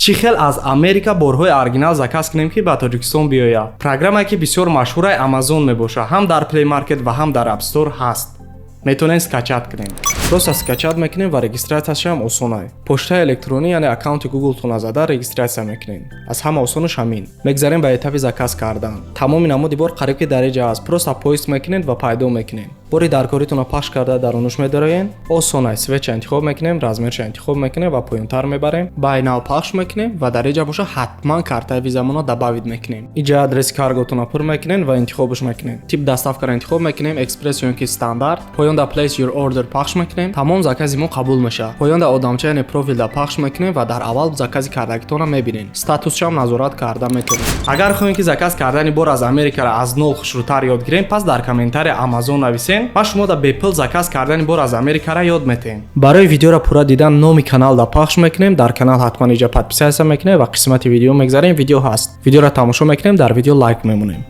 Чӣ хел аз Америка борҳои оригинал заказ кунем, ки ба Тоҷикистон биёяд? Программае, ки бисёр машҳурай, Амазон мебошад. Ҳам дар Play Market ва ҳам дар App Store ҳаст, метавонед скачать кунем. Просто скачать мекунем ва регистрацияшам осонай. Почтаи электронӣ, яъне аккаунти Гуглтона зада, регистрация мекунем. Аз ҳама осонаш ҳамин. Мегзарем ба этапи заказ кардан. Тамоми намуди бор қариб ки дар иҷа ҳаст. Просто поиск мекунед ва пайдо мекунед. Бори даркоритонро пахш карда, дарунуш медароен. Осонай, цветша интихоб мекунем, размерша интихоб мекунем ва поёнтар мебарем. Buy now пахш мекунем ва дар иҷа боша, ҳатман картаи визамонро добавить мекунем. Иҷа адреси карготонро пур мекунем ва интихобш мекунем. Тип доставкаро интихоб мекунем, экспресс ё ки стандарт. Поён да place your order пахш мекунем. Тамом, закази мо қабул мешавад. Поён да одамча, яъне профилда пахш мекунем ва дар аввал закази кардагитонро мебинем. Статусшам назорат карда метавонем. Агар хоҳем, ки заказ кардани бор аз Америкаро аз нол хушрӯтар ёд гирем, пас дар комментария Амазон нависен, ман шумо да бепул заказ кардани бор аз Америкаро ёд метаҳем. Барои видеоро пурра дидан номи каналда пахш мекунем. Дар канал ҳатман иҷа подписаться мекунем ва қисмати видео мегзарем. Видео ҳаст, видеоро тамошо мекунем, дар видео лайк мемонем.